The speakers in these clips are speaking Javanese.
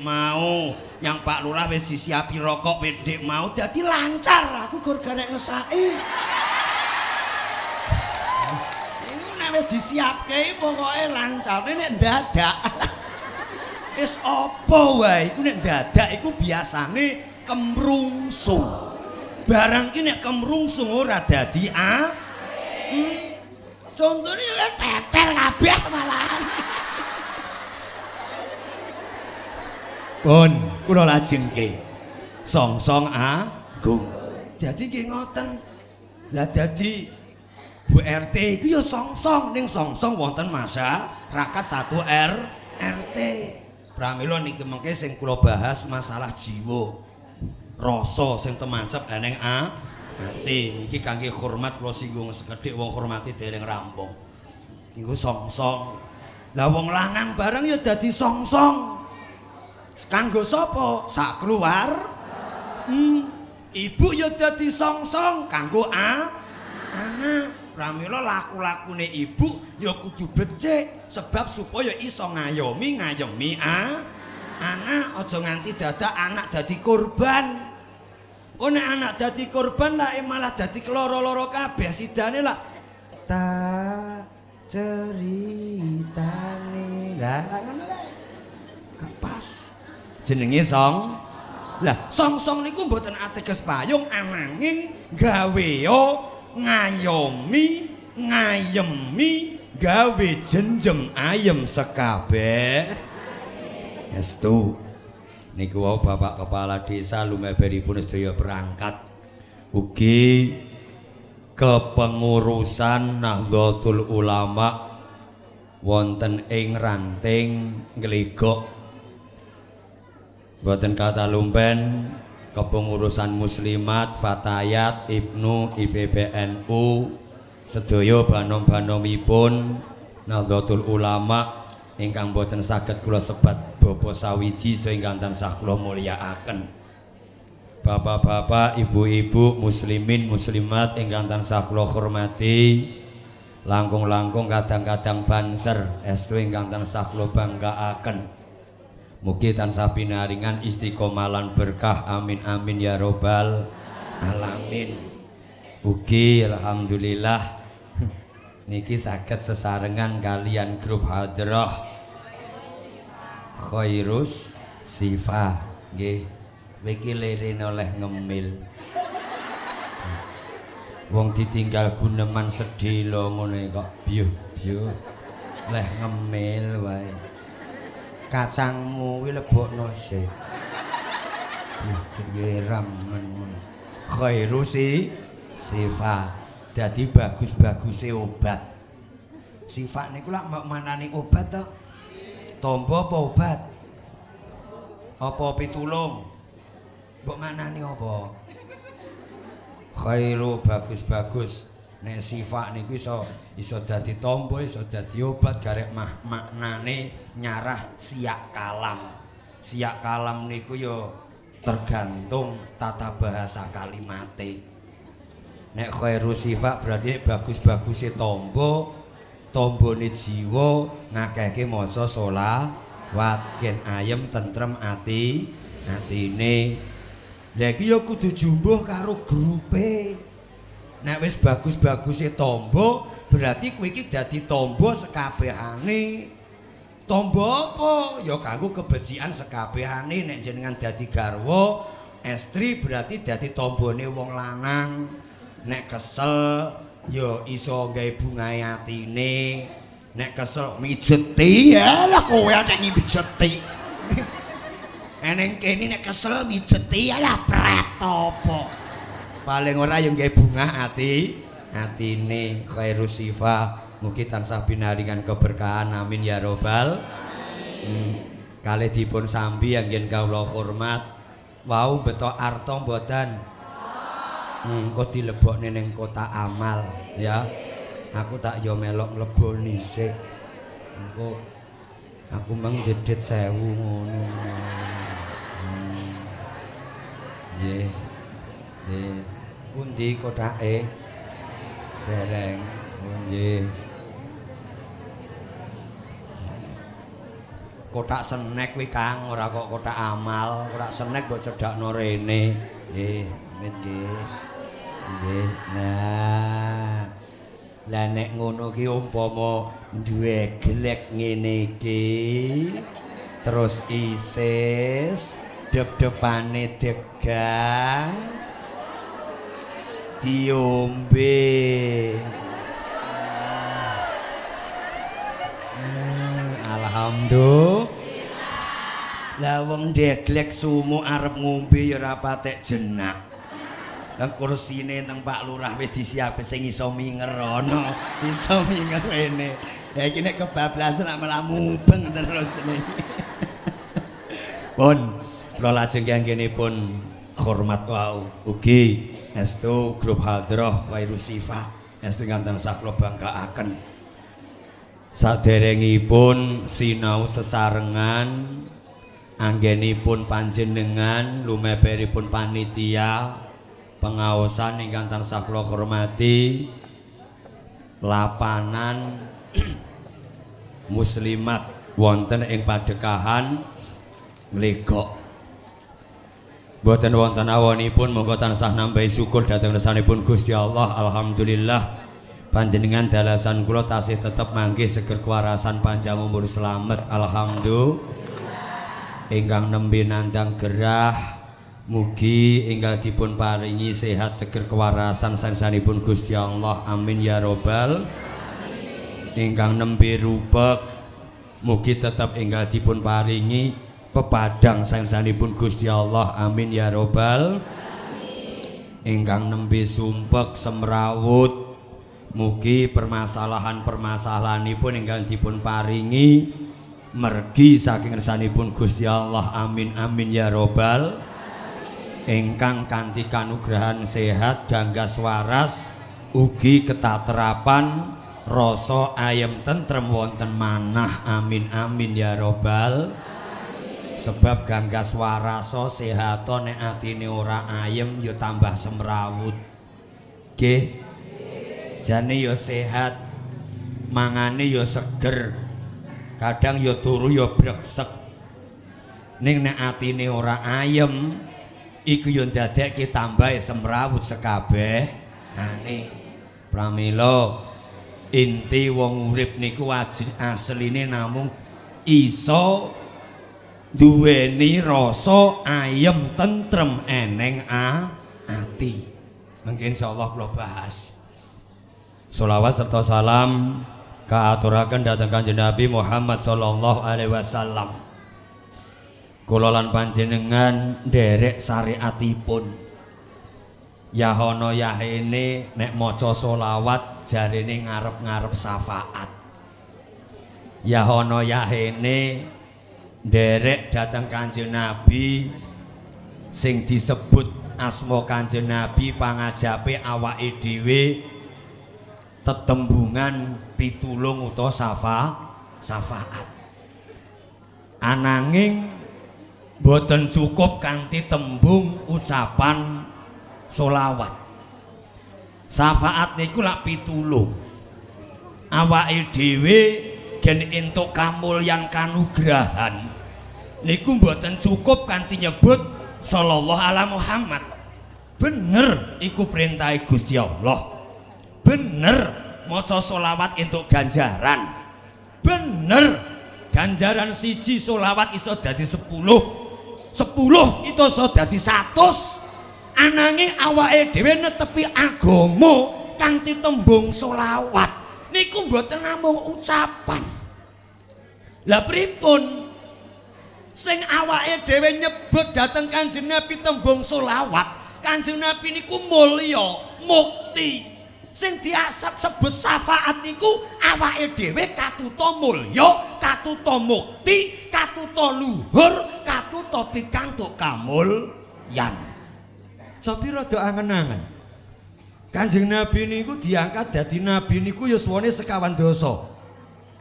Mau yang Pak Lurah wis disiapi rokok wedhik mau dadi lancar aku gur garek ngesaki. Iku nek wis disiapke pokoke lancar nek ndadak. Wis apa wae iku nek ndadak iku biasane kemrungsung. Barang ki nek kemrungsung ora dadi a. Contone ya tetel kabeh malahan. Pun kula lajengke. Songsong agung. Dadi nggih ngoten. Lah dadi Bu RT iku ya songsong ning songsong wonten masyarakat 1 RT. Pramila niki mengke sing kula bahas masalah jiwa. Rasa sing temancep eneng ati. Niki kangge hormat kula singgung sekedhik wong hormati dereng rampung. Niku songsong. Lah wong lanang bareng ya dadi songsong. Kanggo sapa? Sak keluar. Ibu ya dadi songsong kanggo anak. Pramila laku-lakune ibu ya kudu becik sebab supaya iso ngayomi ngayemi anak, aja nganti dadak anak dadi korban. Oh nek anak dadi korban lah malah dadi keloro-loro kabeh sidane lah tak ceritane. Lah ngono kae. Gak pas. Jenenge song. Lah song-song niku mboten ateges payung ananging gaweo ngayomi ngayemi gawe jenjem ayem sekabeh. Estu niku wau Bapak Kepala Desa lumeberipun sedaya berangkat ugi kepengurusan Nahdlatul Ulama wonten ing ranting Nglegok. Mboten kata lumpen kepengurusan Muslimat, Fatayat, Ibnu, IPPNU, sedaya banom-banomipun Nahdlatul Ulama ingkang boten saged kula sebat bapa sawiji sehingga tansah kula mulyakaken. Bapak-bapak, ibu-ibu, muslimin, muslimat ingkang tansah kula hormati, langkung-langkung kadang-kadang banser estu ingkang tansah kula banggaaken. Mugi tansah pinaringan istiqomah lan berkah, amin amin ya robbal alamin. Ugi alhamdulillah niki saged sesarengan kalian grup Hadrah Khairus Sifa nggih. Iki lirene oleh ngemil. Wong ditinggal guneman sedhela ngene kok byuh byuh leh ngemil wae. Kacangmu kuwi lebokno sik. Nggih ramen ngono. Khairu sifa. Dadi bagus-baguse obat. Sifat niku lak maknane obat to. Tombo apa obat? Apa pitulung? Mbok maknane apa? Khairu bagus-bagus. Nek sifat niku iso dadi tombo, iso dadi obat, garek maknane nyarah siak kalam. Siak kalam niku ya tergantung tata bahasa kalimate. Nek khairu sifat berarti bagus-baguse tombo, tombone jiwa ngakehke maca sholawat gen ayem tentrem ati atine. Lha iki ya kudu jumbuh karo grupe. Nek wis bagus-baguse tombo, berarti kowe iki dadi tombo sekabehane. Tombo apa? Ya kanggo kebecikan sekabehane. Nek jenengan dadi garwa, estri berarti dadi tombone wong lanang. Nek kesel ya iso gawe bungae atine. Nek kesel mijeti, ya lah kowe nek mijeti. Eneng kene nek kesel mijeti, ya lah pret apa. Paling ora ya nggawe bungah ati atine. Khairu sifa mugi tansah pinaringan keberkahan, amin ya robbal alamin. Kalih dipun sambi anggen kawula hormat. Wau beto arta mboten? Engko dilebokne ning kota amal ya. Aku tak yo melok mleboni sik. Engko aku meng dedet 1000 ngono. Nggih. Nggih. Pundi kotake? Dereng. Nggih. Kotak snack kuwi Kang, ora kok kotak amal. Kotak snack mbok cedhakno rene. Nggih, amit nggih. Nggih. Nah. Lah nek ngono ki umpama duwe glek ngene iki terus isis dep-depane degang diombe. Alhamdulillah. Lah wong deglek sumuk arep ngombe ya ora patek jenak. Lah kursine teng Pak Lurah wis disiapke sing iso minger ana, iso minger rene. Lah iki nek kebablasan lak malah mubeng terus niki. Pun kula lajeng anggenipun hormat wau ugi estu grup Hadroh Khairus Syifa estu ingkang tansah kula banggaaken. Saderengipun sinau sesarengan anggenipun panjenengan lumeberipun panitia pengaosan ingkang tansah kula hormati lapanan muslimat wonten ing padekahan Nglegok. Boten wonten awonipun monggo tansah nambahi syukur dhateng ngersanipun Gusti Allah. Alhamdulillah panjenengan dalasan kula tasih tetep manggih seger kewarasan panjang umur slamet. Alhamdulillah. Ingkang nembe nandang gerah mugi enggal dipun paringi sehat seger kewarasan sansanipun Gusti Allah. Amin ya robbal. Ingkang nembe rupek mugi tetep enggal dipun paringi pepadang sansanipun Gusti Allah. Amin ya robbal. Ingkang nembe sumpek semrawut mugi permasalahan-permasalahanipun ingkang dipun paringi mergi saking ngersanipun Gusti Allah. Amin amin ya robbal. Ingkang kanthi kanugrahan sehat ganggas waras ugi ketaterapan rasa ayem tentrem wonten manah. Amin amin ya robbal. Sebab ganggas waraso sehato nek atine ora ayem ya tambah semrawut. Nggih. Jane ya sehat, mangane ya seger, kadang ya turu ya breksek. Ning nek atine ora ayem iku ya ndadekke tambahe semrawut sekabehane. Pramila inti wong urip niku asline namung iso duweni rasa ayem tentrem eneng ati. Mungkin insyaallah kula bahas. Sholawat serta salam kaaturaken dhateng Kanjeng Nabi Muhammad sallallahu alaihi wasallam. Kula lan panjenengan nderek syariatipun. Yahono yahene nek maca sholawat jarene ngarep-ngarep syafaat. Yahono yahene nderek dhateng Kanjeng Nabi sing disebut asma Kanjeng Nabi pangajape awake dhewe tetembungan pitulung utawa syafaat. Ananging boten cukup kanthi tembung ucapan sholawat. Syafaat niku lak pitulung. Awake dhewe gen entuk kamulyan kanugrahan niku mboten cukup kanthi nyebut sallallahu ala Muhammad. Bener iku perintahe Gusti Allah. Bener maca sholawat entuk ganjaran. Bener ganjaran siji sholawat iso dadi 10. 10 itu iso dadi 100. Ananging awake dhewe netepi agama kanthi tembung sholawat niku mboten namung ucapan. Lah pripun? Sing awake dhewe nyebut dhateng Kanjeng Nabi tembung sholawat, Kanjeng Nabi niku mulya, mukti. Sing diasap sebut syafaat niku awake dhewe katuta mulya, katuta mukti, katuta luhur, katuta pikantuk kamulyan. Sopi rada angen-angen. Kanjeng Nabi niku diangkat dadi nabi niku yuswane sekawan dasa.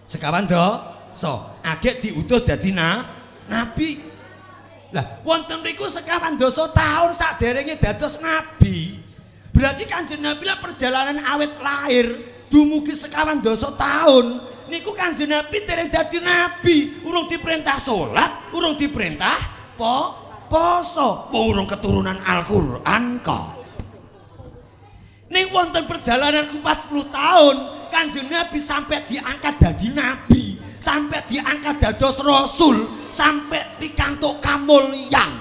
Sekawan dasa. Agek diutus dadi nabi. Lah wonten mriku sekawan dasa taun saderenge dados nabi. Berarti Kanjeng Nabi lah perjalanan awet lahir dumugi sekawan dasa taun Niku Kanjeng Nabi dereng dadi nabi, urung diperintah salat, urung diperintah poso, wong urung keturunan Al-Qur'an kok. Ning wonten perjalanan 40 tahun, Kanjeng Nabi sampai diangkat dadi nabi, sampai diangkat dados rasul, sampai pikantuk kamulyan.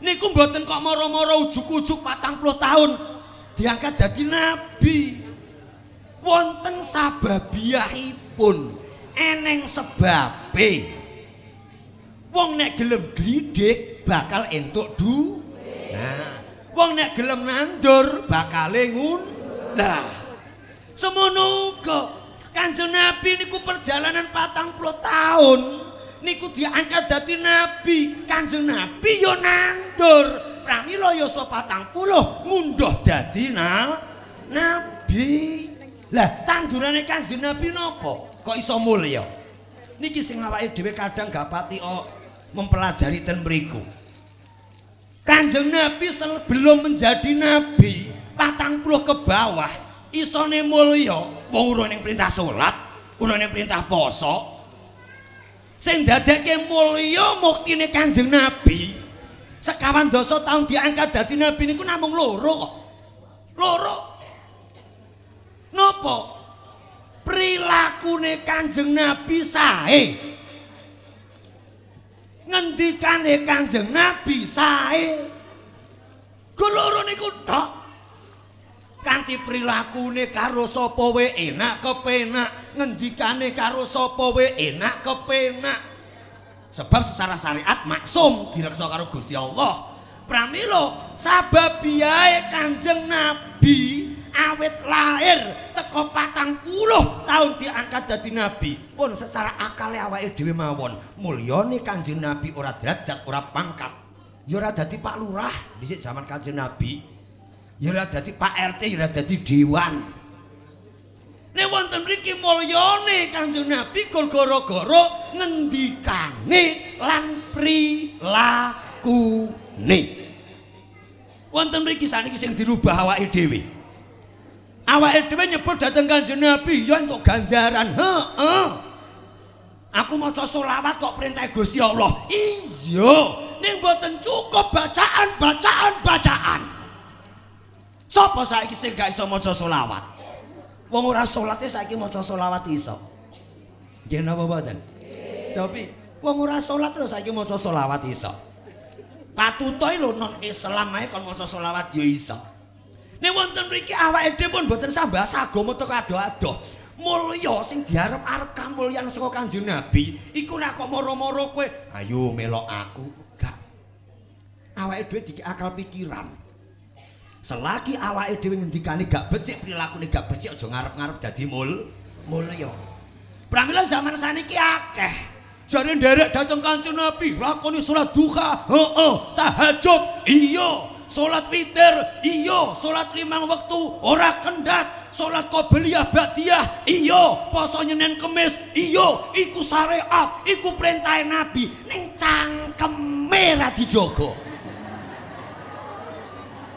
Niku mboten kok moro-moro ujug-ujug 40 tahun diangkat dadi nabi. Wonten sababiyahipun, eneng sebabe. Wong nek gelem glidhik bakal entuk du. Nah, wong nek gelem nandur bakale ngun. Lah, semono uga Kanjeng Nabi niku perjalanan 40 tahun niku diangkat dadi nabi. Kanjeng Nabi yo nandur. Pramila yuswa 40 ngunduh dadi nabi. Lah, tandurane Kanjeng Nabi napa? Kok iso mulya? Niki sing awake dhewe kadang gak pati mempelajari ten mriku. Kanjeng Nabi sebelum menjadi nabi 40 ke bawah isone mulya, wong urung ning perintah salat, urung ning perintah poso. Sing dadekke mulya muktine Kanjeng Nabi sekawan dasa tahun diangkat dadi nabi niku namung loro kok. Loro. Napa? Prilakune Kanjeng Nabi sae. Ngendikane Kanjeng Nabi sae. Go loro niku tok. Kanthi prilakune karo sapa wae enak kepenak, ngendikane karo sapa wae enak kepenak. Sebab secara syariat maksum direksa karo Gusti Allah. Pramila sababiyahe Kanjeng Nabi awit lahir teko 40 tahun diangkat dadi nabi. Pun secara akale awake dhewe mawon, mulyane Kanjeng Nabi ora derajat, ora pangkat. Ya ora dadi Pak Lurah dhisik zaman Kanjeng Nabi. Ya ora dadi Pak RT, ya ora dadi dewan. Nek wonten mriki mulyane Kanjeng Nabi kul gara-gara ngendikane lan prilakune. Wonten mriki saniki sing dirubah awake dhewe. Awake dhewe nyebut dhateng Kanjeng Nabi ya entuk ganjaran. Heeh. Aku maca selawat kok perintah Gusti Allah. Iya, ning mboten cukup bacaan, bacaan, bacaan. Sapa saiki sing gak iso maca selawat? Wong ora salate saiki maca selawat iso. Nggih napa mboten? Cobi, wong ora salat lho saiki maca selawat iso. Patutoe lho non Islam ae kon maca selawat ya iso. Nek wonten mriki awake dhewe pun mboten sambah agama teko adoh-adoh. Mulya sing diarep-arep kamulyan saka Kanjeng Nabi iku ora kok moro-moro kowe ayo melok aku, gak. Awake dhewe dikek akal pikiran. Selagi awake dhewe ngendikane gak becik, prilakune gak becik, aja ngarep-ngarep dadi mulya. Pramila zaman saniki akeh jare nderek dateng Kanjeng Nabi, lakoni salat duha, heeh, tahajud, iya, salat witir, iya, salat 5 wektu ora kendhat, salat qobliyah ba'diyah, iya, poso Senin Kemis, iya, iku syariat, iku perintah Nabi, ning cangkeme ra dijaga.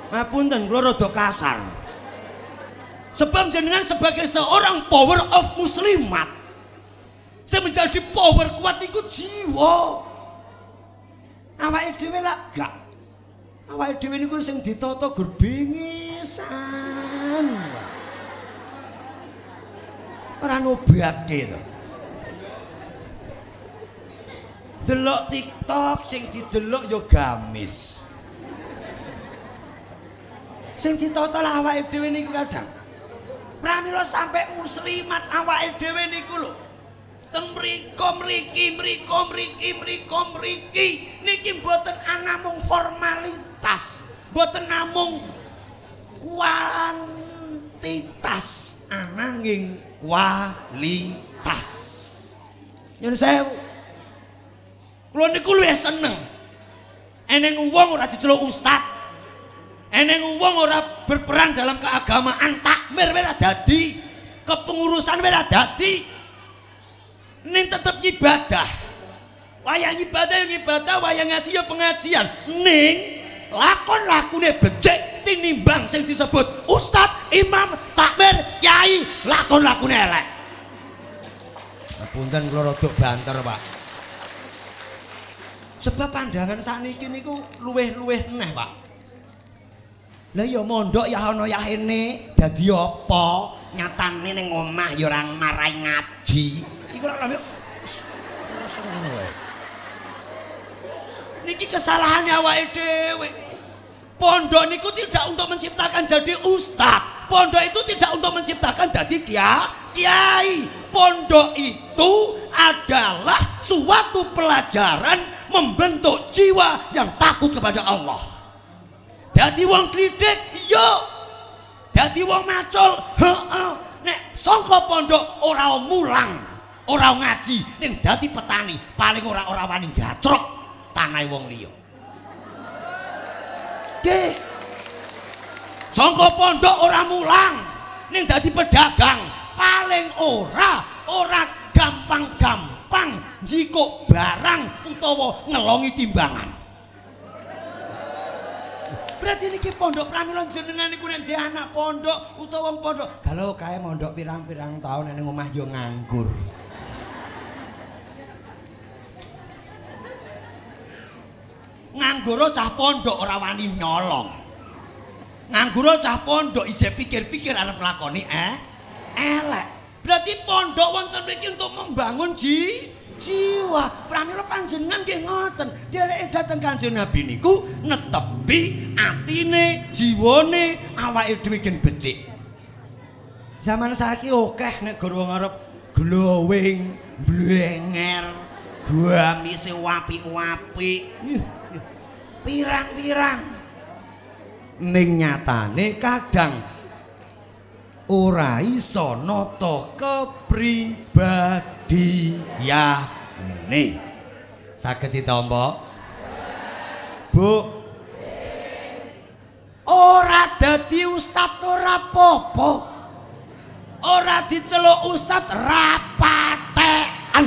Ngapunten kula rada kasar. Sebab jenengan sebagai seorang power of muslimat, sing menjadi power kuat iku jiwa. Awake dhewe lak gak. Awake dhewe niku sing ditata gur bingisan. Ora nobatke to. Delok TikTok sing didelok ya gamis. Sing ditata lah awake dhewe niku kadang. Pramila sampe muslimat awake dhewe niku lho. Ten mriko mriki mriko mriki mriko mriki niki mboten anamung formalitas, mboten namung kuantitas, ananging kualitas. Nyuwun sewu. Kula niku luwih seneng eneng wong ora diceluk ustad, eneng wong ora berperan dalam keagamaan, takmir ora dadi, kepengurusan ora dadi, ning tetep ngibadah. Wayah ngibadah ya ngibadah, wayah ngaji ya pengajian. Ning lakon lakune becik tinimbang sing disebut ustad, imam, takmir, kiai, lakon lakune elek. Punten kula rada banter, Pak. Sebab pandangan sakniki niku luwih-luwih neh, Pak. Lah ya mondok ya ana yahene, dadi apa? Nyatane ning omah ya ora marai ngaji. Iku lak ngono wae. Niki kesalahannya awake dhewe. Pondok niku tidak untuk menciptakan jadi ustad. Pondok itu tidak untuk menciptakan jadi kiai. Pondok itu adalah suatu pelajaran membentuk jiwa yang takut kepada Allah. Dadi wong klidik, iya. Dadi wong macul, heeh. Nek sangka pondok ora mulang, ora ngaji, ning dadi petani, paling ora wani gacrok tanahe wong liya. Nggih. Sangka pondok ora mulang, ning dadi pedagang, paling ora gampang-gampang njikuk barang utawa ngelongi timbangan. Berarti niki pondok pramila jenengan niku nek anak pondok utawa wong pondok, kalau kae mondok pirang-pirang tahun ning omah yo nganggur. Ngangguro cah pondok ora wani nyolong. Ngangguro cah pondok isih pikir-pikir arep nglakoni elek. Berarti pondok wonten mriki untuk membangun jiwa. Pramila panjenengan nggih ngoten. Dhereke dhateng Kanjeng Nabi niku netepi atine, jiwane awake dhewe gen becik. Zaman saiki akeh nek gor wong arep glowing, blenger, gamise apik-apik. Pirang-pirang. Ning nyatane kadang ora iso nata kepribadiane. Saged ditampa? Bu. Ora dadi ustad ora apa-apa. Ora diceluk ustad rapatekan.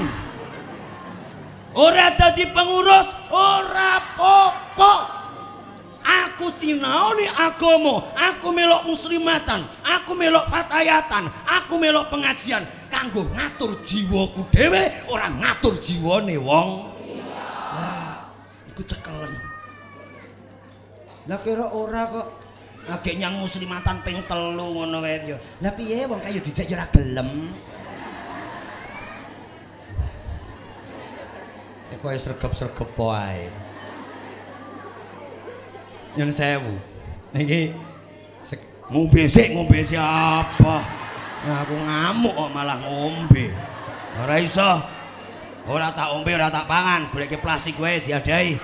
Ora dadi pengurus ora apa-apa. Aku sinaoni agama, aku melok muslimatan, aku melok fatayatan, aku melok pengajian kanggo ngatur jiwaku dhewe, ora ngatur jiwane wong. Lah, iku cekelen. Lah kira ora kok agek nyang muslimatan ping 3 ngono wae ya. Lah piye wong kaya dijak ya ora gelem. Nek kowe sregep-sregep wae. Nyun sewu. Niki ngombe sik, ngombe siapa? Aku ngamuk kok malah ngombe. Ora iso. Ora tak ombe, ora tak pangan, goleke plastik wae diadahi.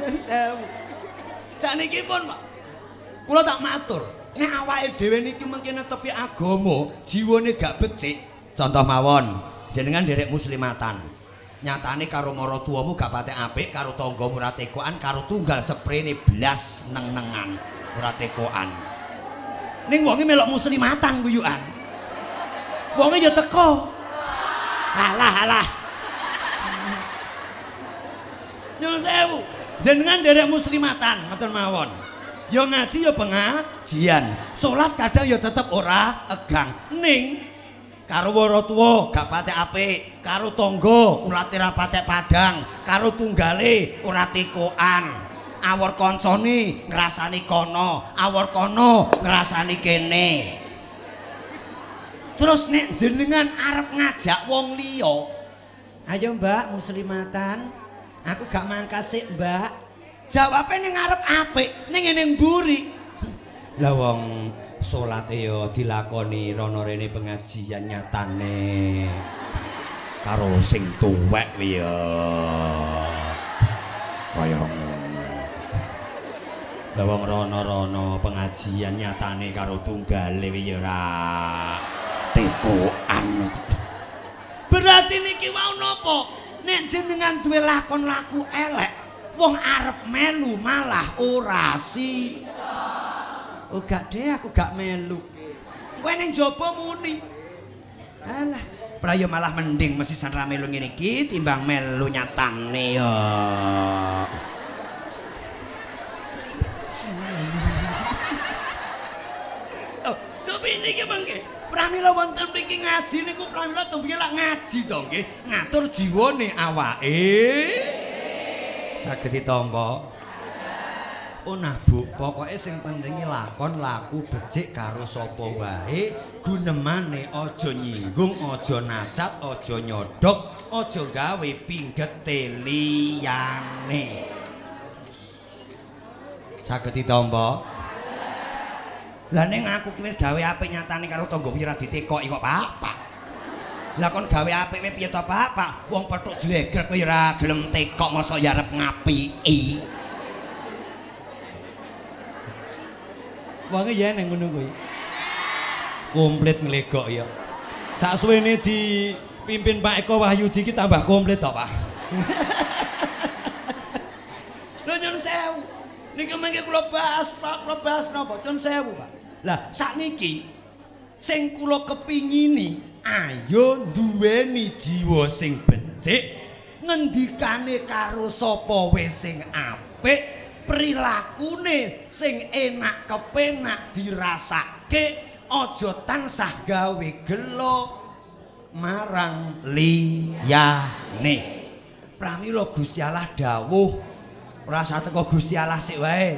Nyun sewu. Sakniki pun, Pak. Kula tak matur, nek awake dhewe niki mengki netepi agama, jiwane gak becik. Contoh mawon, jenengan nderek muslimatan. Nyatane karo maratuwamu gak patek apik, karo tanggamu ora tekoan, karo tunggal seprene blas neng-nengan, ora tekoan. Ning wonge melok muslimatan guyukan. Wonge ya teko. Alah alah. Nyuwun sewu, jenengan nderek muslimatan ngoten mawon. Ya ngaji ya pengajian, salat kadang ya tetep ora egang. Ning karo maratuwa gak patek apik, karo tangga ulate ra patek padang, karo tunggale ora tekoan. Awor kancane ngrasani kono, awor kono ngrasani kene. Terus nek jenengan arep ngajak wong liya, ayo Mbak muslimatan, aku gak mangkas sik Mbak. Jawabe ning ngarep apik, ning ngene mburi. Lah wong salate ya dilakoni rono rene pengajian nyatane karo sing tuwek kuwi ya kaya ngono. Lah wong rono-rono pengajian nyatane karo tunggale kuwi ya ora tekoan. Berarti niki wau napa? Nek jenengan duwe lakon laku elek, wong arep melu malah ora si. Oh gak deh, aku gak melu. Kowe ning jaba muni. Alah, prayo malah mending mesisan ra melu ngene iki timbang melu nyatane ya. Oh, Tapi niki mengke pramila wonten mriki ngaji niku pramila tembe lak ngaji to nggih, ngatur jiwane awake. Saged ditampa. Oh nah Bu, pokoke sing penting lakon laku becik karo sapa wae, gunemane aja nyinggung, aja nacat, aja nyodok, aja gawe pinggete liyane. Saged ditampa. Lah ning aku ki wis gawe apik nyatane karo tanggaku ora ditekoki kok, Pak. Pak. Lah kon gawe apik kowe piye to, Pak? Pak, wong pethuk jlegrek kowe ora gelem tekok mosok ya arep ngapiki. Wonge ya nang ngono kuwi. Komplit nglegok ya. Saksuwene dipimpin Pak Eko Wahyudi ki tambah komplit to, Pak. Lho nyun sewu. Niki mengke kula bahas, Pak, kula bahas napa? Nyun sewu, Pak. Lah sakniki sing kula kepingini ayo duweni jiwa sing becik, ngendikane karo sapa wis sing apik, prilakune sing enak kepenak dirasake, aja tansah gawe gelo marang liyane. Pramila Gusti Allah dawuh, ora usah teko Gusti Allah sik wae.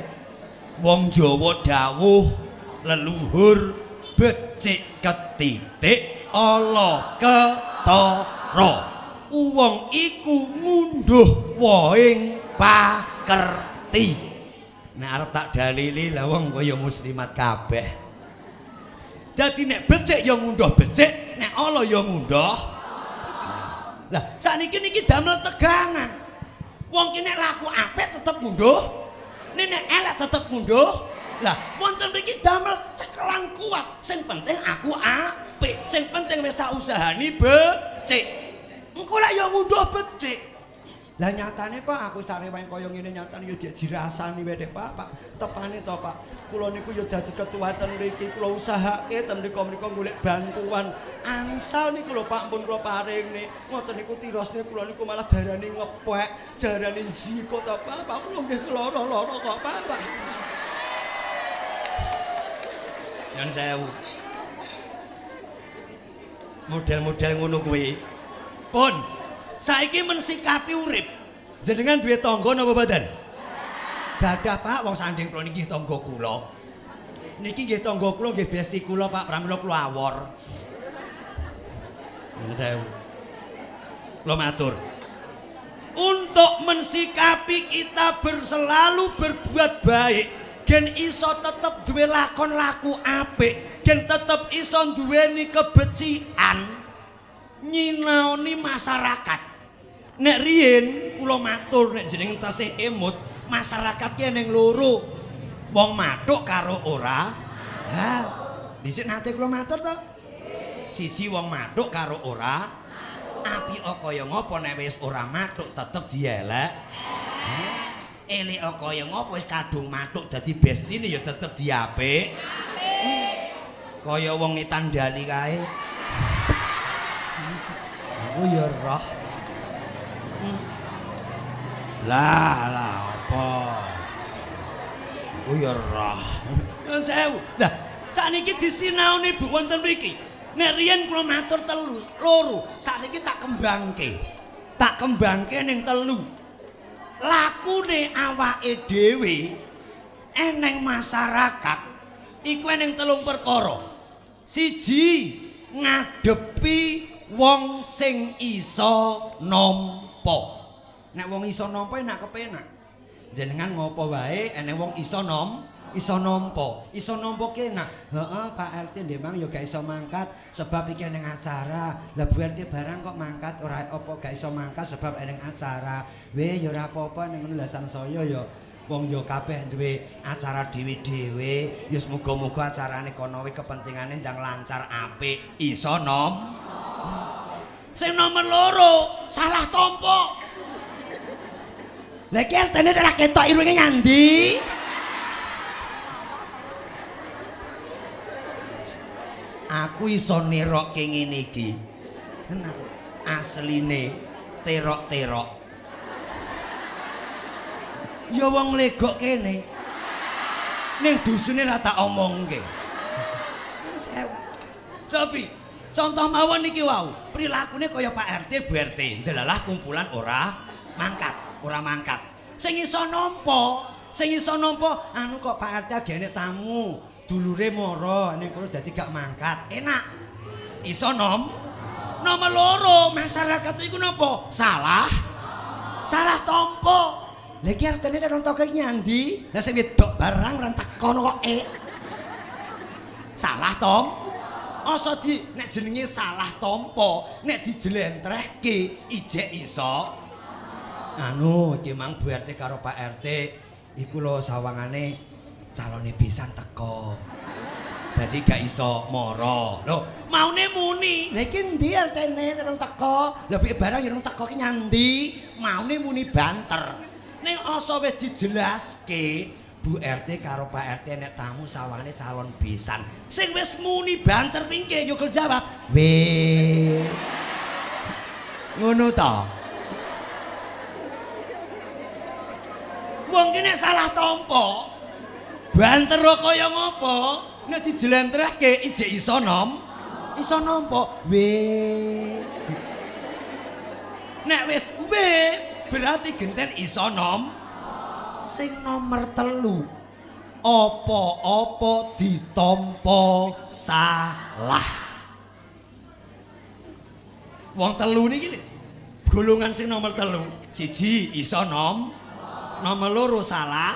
Wong Jawa dawuh leluhur becik ketitik ala ketara. Wong iku ngunduh wohing pakerti. Nek arep tak dalili lah wong kaya muslimat kabeh. Dadi nek becik ya ngunduh becik, nek ala ya ngunduh. Lah sakniki niki damel tegangan. Wong ki nek laku apik tetep ngunduh, nek elek tetep ngunduh. Lah wonten mriki damel cekelan kuat. Sing penting aku apik, sing penting wis tak usahani becik. Engko lek ya ngunduh becik. Lah nyatane Pak aku wis tak rewangi kaya ngene nyatane ya dirasani wae Pak, Pak. Tepane to Pak. Kula niku ya dadi ketua ten mriki, kula usahake ten mriku-mriku golek bantuan. Angsal niku lho Pak pun kula paringne. Ngoten niku tirosne kula niku malah darani ngepek, darani njiko to Pak. Pak kula nggih keloro-loro kok Pak, Pak. Nyun sewu. Model-model ngono kuwi. Pun saiki mensikapi urip. Jenengan duwe tangga napa mboten? Gadah Pak, wong sanding kula niki tangga kula. Niki nggih tangga kula nggih besti kula Pak, pramila kula awor. Nyun sewu. Kula matur. Untuk mensikapi kita berselalu berbuat baik, gen iso tetep duwe lakon laku apik, gen tetep iso duweni kebecikan nyinaoni masyarakat. Nek riyen kula matur nek jenengan tasih emut, masyarakat ki eneng loro. Wong mathuk karo ora. Ha, dhisik nate kula matur to. Siji wong mathuk karo ora. Apik kaya ngopo nek wis ora mathuk tetep dielek. Elek kaya ngopo wis kadung mathuk dadi bestine ya tetep diapik. Kaya wong etan dali kae. Aku ya roh. Lah lah apa? Aku ya roh. Nyun sewu. Lah sakniki disinaoni Bu wonten mriki. Nek riyen kula matur telu, loro, sakniki tak kembangke. Tak kembangke ning telu. Lakune awake dhewe eneng masyarakat iku eneng telung perkara. Siji, ngadepi wong sing iso nampa. Nek wong iso nampa enak kepenak. Jenengan ngopo wae eneng wong iso iso nampa, iso nampa kenak. Heeh, Pak RT ndemang ya gak iso mangkat sebab iki eneng acara. Lah Bu RT barang kok mangkat ora apa gak iso mangkat sebab eneng acara. Weh ya ora apa-apa ning ngono lah sansaya ya wong ya kabeh duwe acara dhewe-dhewe. Ya semoga-moga acarane kono wae kepentingane ndang lancar apik, iso nom. Sing nomor loro, salah tompo. Lah iki RT-ne ora ketok irunge ngandi? Aku iso nirokke ngene iki. Tenan. Asline terok-terok. Ya wong legok kene. Ning dusune ra tak omongke. Sewu. Cobi, contoh mawon niki wau, prilakune kaya Pak RT, Bu RT, ndelalah kumpulan ora mangkat, ora mangkat. Sing iso nampa, sing iso nampa, anu kok Pak RT agene tamu, dulure mara ning kono dadi gak mangkat. Enak. Iso nom. Nomor loro, masyarakat iku napa? Salah. Salah tampa. Lha iki artine nek rontoke nyandi, lah sing wedok barang ora tekono kok e. Salah tom. Asa di nek jenenge salah tampa, nek dijlentrehke ijek iso. Anu iki mang Bu RT karo Pak RT iku lho sawangane calone besan teko. Dadi gak iso mara. Lho, maune muni. Lha iki endi RT-ne nek rong teko? Lha piye barang ya rong teko ki nyandi? Maune muni banter. Ning asa wis dijelaske Bu RT karo Pak RT nek tamu sawangane calon besan. Sing wis muni banter wingke yo jawab, "We." Ngono ta? Wong ki nek salah tampa, banter kaya ngopo? Nek dijlentrehke ijek iso nom, iso nampa. We. Nek wis we berarti genten iso nom. Sing nomor 3, apa-apa ditampa salah. Wong telu niki golongan sing nomor 3, siji iso nom, nomor 2 salah.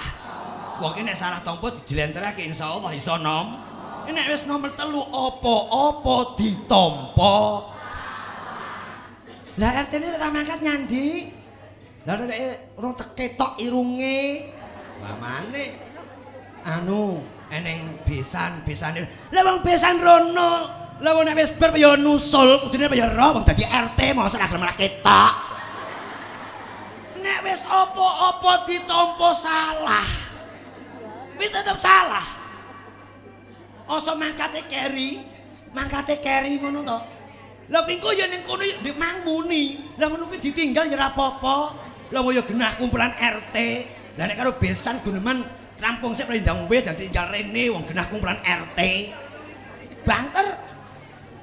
Wong iki nek salah tampa dijlentrehke insyaallah iso nom. Nek wis nomor 3 apa-apa ditampa. Lah RT-ne ora mangkat nyandi. Lah nek urung teketok irunge. Lah mane anu eneng besan, besane. Lah wong besan rono. Lah wong nek wis bar ya nusul, kudune ya ro wong dadi RT mosok ora gelem malah ketok. Nek wis apa-apa ditampa salah. Wis tetep salah. Asa mangkate keri, mangkate keri ngono to. Lah pingko ya ning kono ya ndek muni. Lah ngono kuwi ditinggal ya ora apa-apa. Lah ya genah kumpulan RT. Lah nek karo besan guneman rampung sik ndang wis dadi tinggal rene wong genah kumpulan RT. Banter.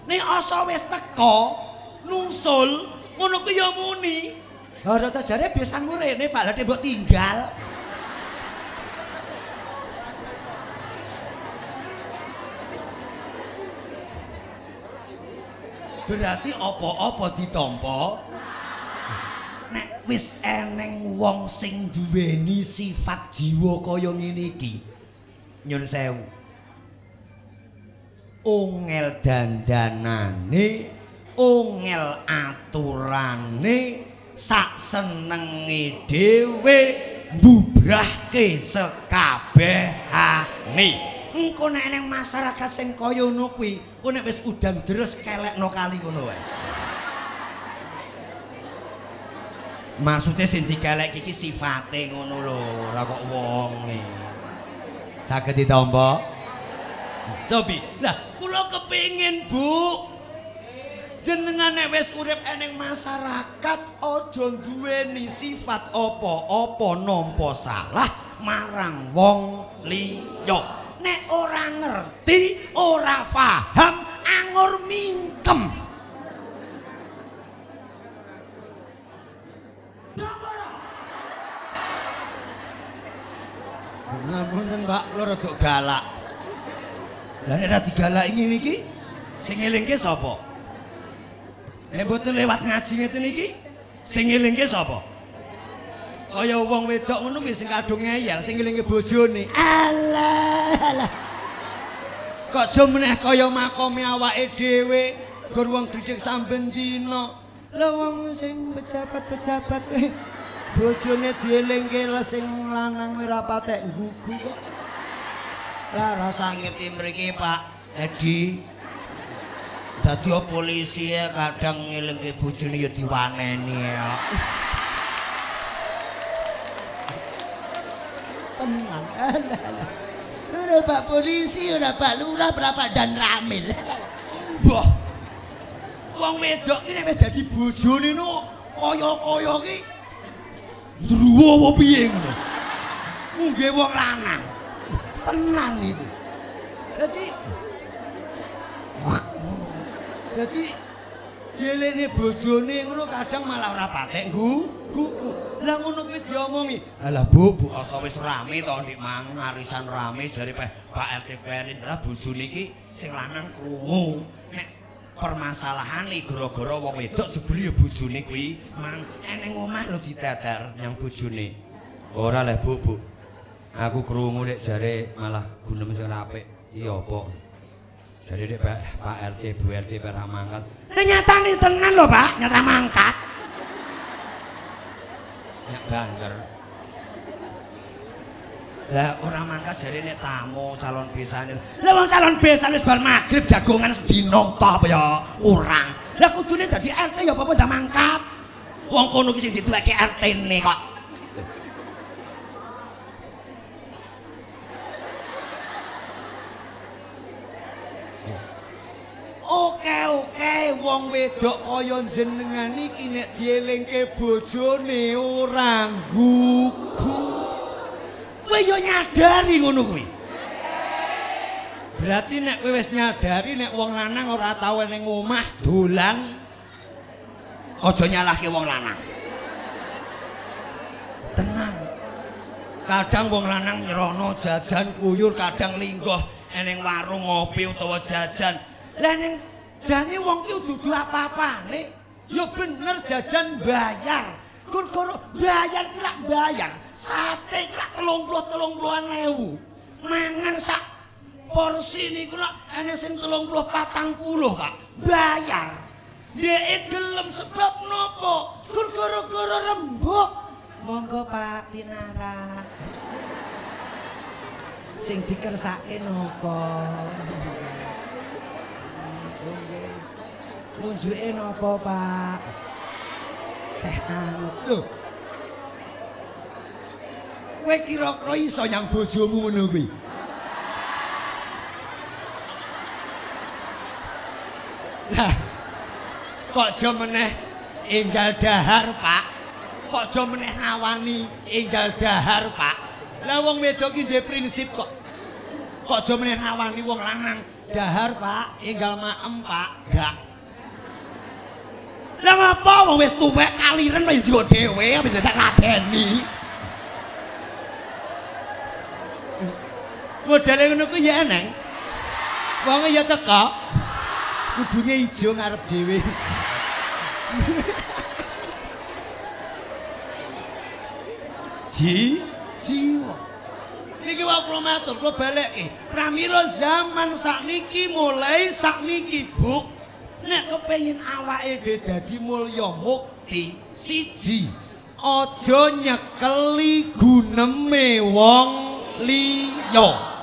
Nek asa wis teko nusul ngono kuwi ya muni. Lah ta jare besanmu rene Pak, lah mbok tinggal. Berarti apa-apa ditampa. Nek wis eneng wong sing duweni sifat jiwa kaya ngene iki, nyun sewu, ongel dandanane, ongel aturane, sak senenge dhewe mbubrahke sekabehane. Engko nek eneng masyarakat sing kaya ngono kuwi, engko nek wis udan deres kelekno kali ngono wae. Maksude sing dikelek iki sifate ngono lho, ora kok wonge. Saged ditampa? Cobi. Lah, kula kepengin, Bu. Jenengan nek wis urip eneng masyarakat aja duweni sifat apa-apa nampa salah marang wong liya. Nek ora ngerti, ora paham, angur mingkem. Ngapunten Pak, kula rada galak. Lah nek ora digalaki ngene iki, sing ngelingke sapa? Nek mboten lewat ngaji ngeten iki, sing ngelingke sapa? Kaya wong wedok ngono kuwi sing kadung ngeyel, sing ngelingke bojone. Alah, alah. Kok jo meneh kaya makome awake dhewe, gur wong didhik samben dina. Lah wong sing pejabat-pejabat kuwi bojone dielingke lah sing lanang ora patek nggugu kok. Lah rasa ngeti mriki Pak Edi. Dadi polisi ya kadang ngelingke bojone ya diwaneni ya. Tenan. Ora Pak polisi, ora Pak Lurah, ora Pak Danramil. Mbah. Wong wedok ki nek wis dadi bojone no kaya-kaya ki ndruwo apa piye ngono. Mungge wong lanang. Tenan iku. Dadi Dadi jelene bojone ngono kadang malah ora patek gugu. Lah ngono kuwi diomongi. Alah Bu, Bu asa wis rame to ndik mang arisan rame jare Pak RT keri. Lah bojone iki sing lanang krungu. Nek permasalahane gara-gara wong wedok jebule ya bojone kuwi mang eneng omah lho diteter nyang bojone. Ora leh Bu, Bu. Aku krungu nek jare malah gunem sing ora apik. Iki apa? Jadi dek Pak RT, Bu RT ora mangkat. Lah nyatane tenan lho, Pak, nyata mangkat. Nyak banter. Lah ora mangkat jare nek tamu calon besane. Lah wong calon besane wis bar magrib jagongan sedina toh apa ya kurang. Lah kudune dadi RT ya apa-apa ndak mangkat. Wong kono ki sing dituweke RT-ne kok. Oke, wong wedok kaya jenengan iki nek dielingke bojone ora nggugu. Kowe yo nyadari ngono kuwi. Berarti nek kowe wis nyadari nek wong lanang ora tau ning omah dolan, aja nyalahke wong lanang. Tenan. Kadang wong lanang nyerono jajan kuyur, kadang linggoh eneng warung ngopi utawa jajan. Lah ning jane wong ki dudu apa-apane. Ya bener jajan bayar. Gara-gara bayar ki lak bayar. Sate ki lak 30-30-an ewu. Mangan sak porsi niku lak ana sing 30-40, Pak. Bayar. Dheke gelem sebab napa? Gara-gara rembug. Monggo Pak pinarak. Sing dikersake napa? Ngunjuke napa, Pak? Teh anget. Lho. Kowe kira-kira iso nyang bojomu ngono kuwi? Lah, kok aja meneh enggal dahar, Pak? Kok aja meneh nawani enggal dahar, Pak? Lah wong wedok ki duwe prinsip kok. Kok aja meneh nawani wong lanang dahar, Pak, enggal maem, Pak. Gak. Lah ngapa wong wis tuwek kaliren wis njikok dhewe wis dadak ladeni. Modele ngono kuwi ya eneng. Wonge ya teko. Kudunge ijo ngarep dhewe. Jiwa. Niki wae kula matur, kula balekke. Pramila zaman sakniki mulai sakniki, Bu. Nek kepengin awake dhewe dadi mulya mukti, siji, aja nyekeli guneme wong liya.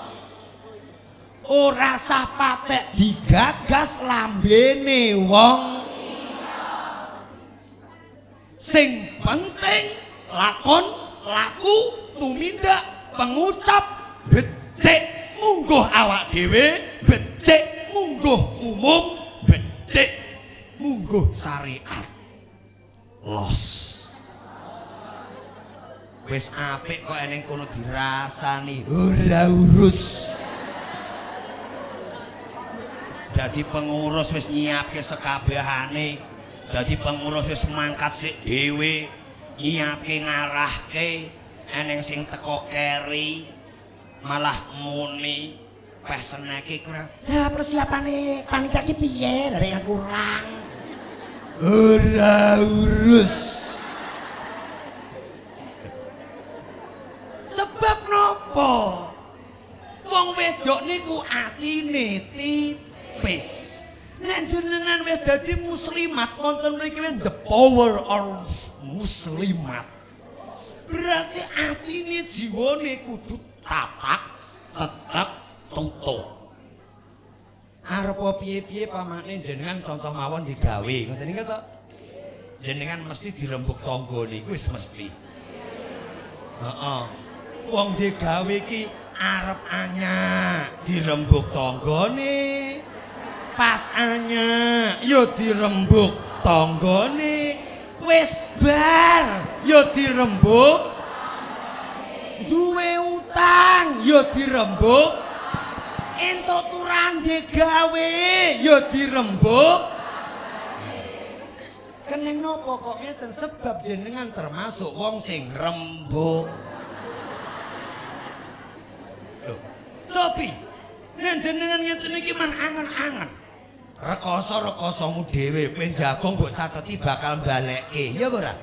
Ora sah patek digagas lambene wong liya. Sing penting lakon, laku, tumindak, pengucap becik mungguh awak dhewe, becik mungguh umum, becik mungguh syariat. Los. Wis apik kok eneng kono dirasani ora urus. Dadi pengurus wis nyiapke sekabehane. Dadi pengurus wis mangkat sik dhewe, nyiapke ngarahke, eneng sing teko keri malah muni pesenake kurang. Lah persiapane panitia ki piye? Lah nek kurang. Ora urus. Sebab napa? Wong wedok niku atine tipis. Nek jenengan wis dadi muslimat wonten mriki wis the power of muslimat. Berarti atine jiwane kudu tatak tetek tutuk. Arep piye-piye pamane jenengan contoh mawon digawe ngoten niku to. Jenengan mesti dirembug tangga niku wis mesti. Heeh. Wong digawe iki arep anyak dirembug tanggane. Pas anyak ya dirembug tanggane. Wis bar ya dirembug. Duwe utang ya dirembug. Entuk turan digawe ya dirembug. Keneng nopo kok ngeten? Sebab jenengan termasuk wong sing rembug. Lho, tapi nek jenengan ngeten iki mah angen-angen. Rekoso-rekosomu dhewe kowe jagong mbok catheti bakal balekke, ya apa ora?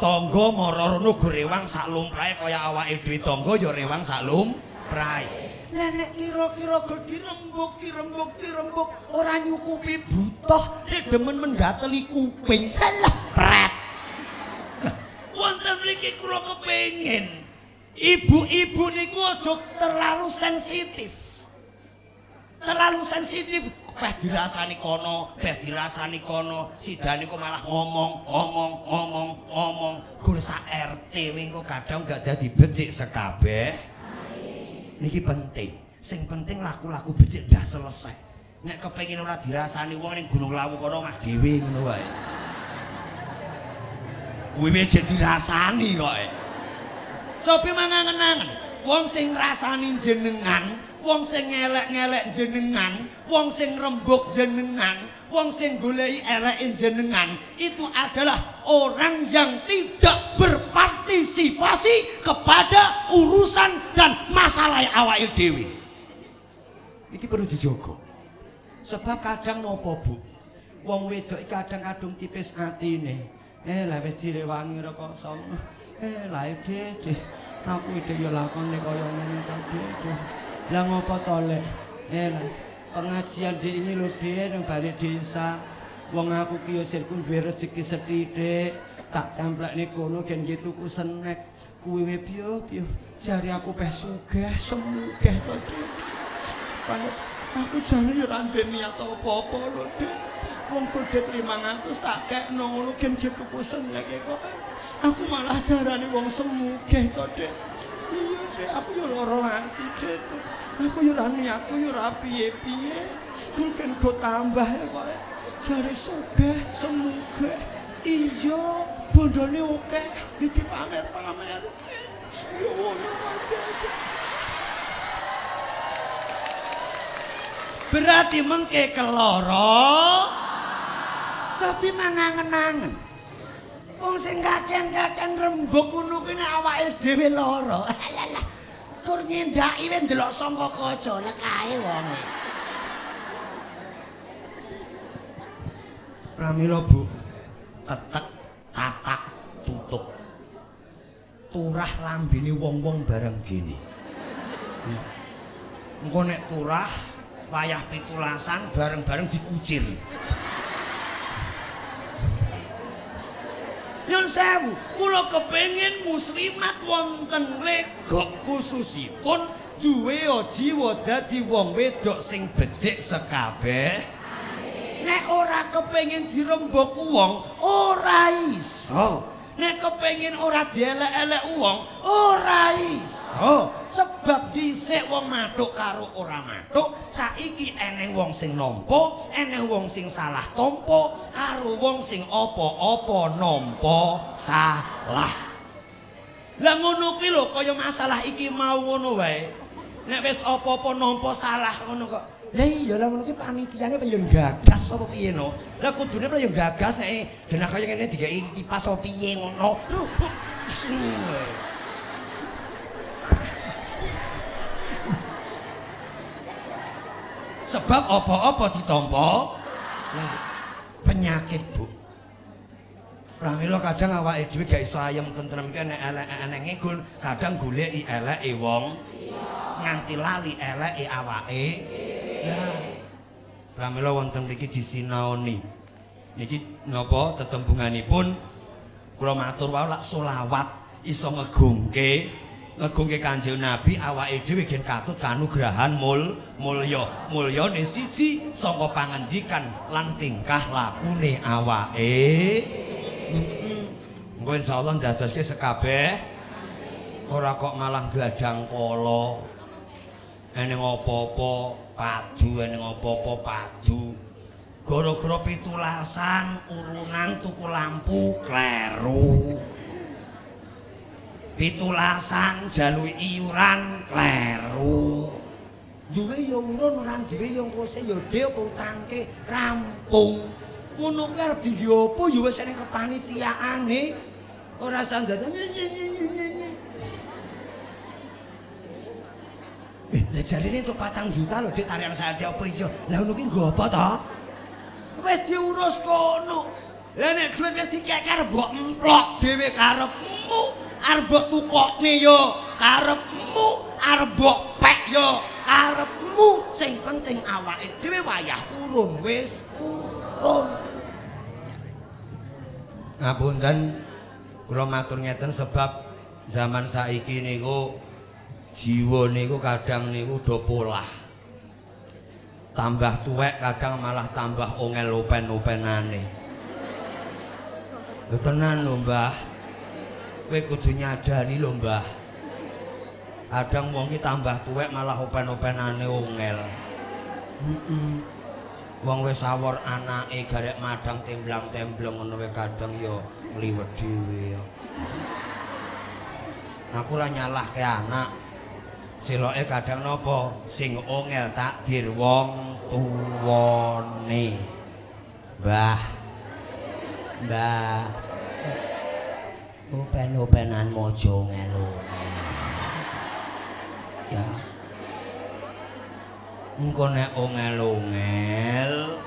Tangga mara rono go rewang sak lumrahe kaya awake dhewe tangga ya rewang sak lumrahe. Lah nek kira-kira gol dirembug dirembug dirembug ora nyukupi butuh, nek demen menggateli kuping. Halah, pret. Wonten mriki kula kepengin ibu-ibu niku aja terlalu sensitif. Terlalu sensitif, peh dirasani kono, peh dirasani kono, sidane kok malah ngomong, ngomong, ngomong, ngomong. Gur sak RT wingko kadang gak dadi becik sekabeh. Niki penting. Sing penting laku-laku becik dah selesai. Nek kepengin ora dirasani wong ning Gunung Lawu kono mah dhewe ngono wae. Kuwi wis jek dirasani kok. Cobi mangangen-angen, wong sing ngrasani jenengan, wong sing ngelek-ngelek jenengan, wong sing rembug jenengan, wong sing goleki eleke jenengan, itu adalah orang yang tidak berpartisipasi kepada urusan dan masalah awake dhewe. Iki perlu dijogo. Sebab kadang nopo, Bu? Wong wedok iki kadang kadung tipis atine. Lah wis direwangi rekoso. Lah dek, aku ide ya lakone kaya ngene ta, Dek. Lah ngopo to, Lek? Lah pengajian dik ini lho, Dek, nang balik desa. Wong aku ki ya sirku duwe rezeki sethithik, tak templekne kono gen nggih tuku snack. Kuwi we piyo-piyo, jare aku peh sugih, semugih to, Dek. Banget. Aku jane ya ora duwe niat apa-apa lho, Dek. Wong godhek 500 tak kekno ngono gen nggih tuku snack kok. Aku malah darani wong semugih to, Dek. Iya, Dek, aku yo lara ati, Dek. Aku yo ora niatku yo ora piye-piye. Gur gen go tambah kok. Jare sugih, semugih. Iya, bondone akeh, ya dipamer-pamerke. Yo ngono kok, Dek. Berarti mengke keloro. Tapi mangangen-angen. Wong sing kakean-kakean rembug ngono kuwi nek awake dhewe lara. Alah, kur nyendaki wis ndelok sangka kaca lekae wonge. Pramila, Bu, ketek tatak tutup. Turah lambene wong-wong bareng gini. Ya. Engko nek turah wayah pitulasan bareng-bareng dikucir. Nyun sewu, kula kepengin muslimat wonten legok khususipun duwe jiwa dadi wong wedok sing becik sekabeh. Nek ora kepengin dirembug wong, ora iso. Nek kepengin ora dielek-elek wong, ora iso. Sebab dhisik wong mathuk karo ora mathuk, saiki eneng wong sing nampa, eneng wong sing salah tampa, karo wong sing apa-apa nampa salah. Lah ngono kuwi lho kaya masalah iki mau ngono wae. Nek wis apa-apa nampa salah ngono kok. Lah iya lah ngono ki panitiane apa ya gagas apa piye no? Lah kudune apa ya gagas nek genah kaya ngene digawe kipas apa piye ngono. Lho. Sebab apa-apa ditampa lah penyakit, Bu. Pramila kadang awake dhewe gak iso ayem tentrem ki nek elek-eleke gun kadang goleki eleke wong nganti lali eleke awake. Lah, pramila wonten mriki disinaoni. Niki napa tetembunganipun kula matur wau lak selawat iso ngegungke Kanjeng Nabi awake dhewe gen katut kanugrahan mulya. Mulyane siji saka pangendikan lan tingkah lakune awake. Engko insyaallah ndadoske sekabeh ora kok malah gadang kala. Eneng apa-apa padu, eneng apa-apa padu. Gara-gara pitulasan urunan tuku lampu kleru. Pitulasan jaluki iuran kleru. Duwe ya urun, ora duwe ya engko ya dhe apa utangke rampung. Ngono kuwi arep dienggo apa ya wis ning kepanitiaane. Ora usah dadak. Lah jarine entuk 4 juta lho Dik tarian saya apa iya. Lah ngono ki nggo apa to? Wis diurus kono. Lah nek dhuwit wis dikek arep mbok emplok dhewe karepmu, arep mbok tukokne yo karepmu, arep mbok pek yo karepmu. Sing penting awake dhewe wayah urun wis urun. Ngapunten kula matur ngeten sebab zaman saiki niku jiwa niku kadang niku do polah. Tambah tuwek kadang malah tambah ongel open-openane. Lho tenan lho Mbah. Kowe kudu nyadari lho Mbah. Kadang wong ki tambah tuwek malah open-openane ongel. Wong wis awor anake garek madang temblang-temblong ngono wae kadang ya ngliwet dhewe ya. Aku lah nyalahke anak. Seloke kadang napa sing ongel takdir wong tuwane. Mbah. Mbah. Open-openan mojo ngel-ongel. Ya. Engko nek ongel-ongel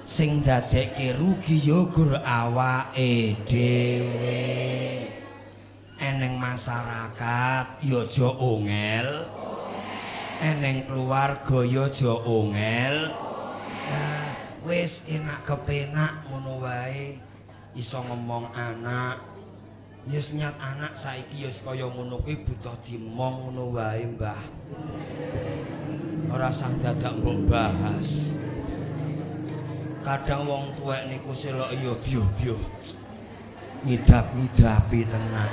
sing dadekke rugi ya gur awake dhewe. Eneng masyarakat ya aja ongel, eneng keluarga ya aja ongel. Ya wis enak kepenak ngono wae, iso ngomong anak. Ya nyat anak saiki ya kaya ngono kuwi butuh dimong ngono wae, Mbah. Ora usah dadak mbok bahas. Kadang wong tuwek niku selok ya byuh-byuh. Ngidap-ngidapi tenan.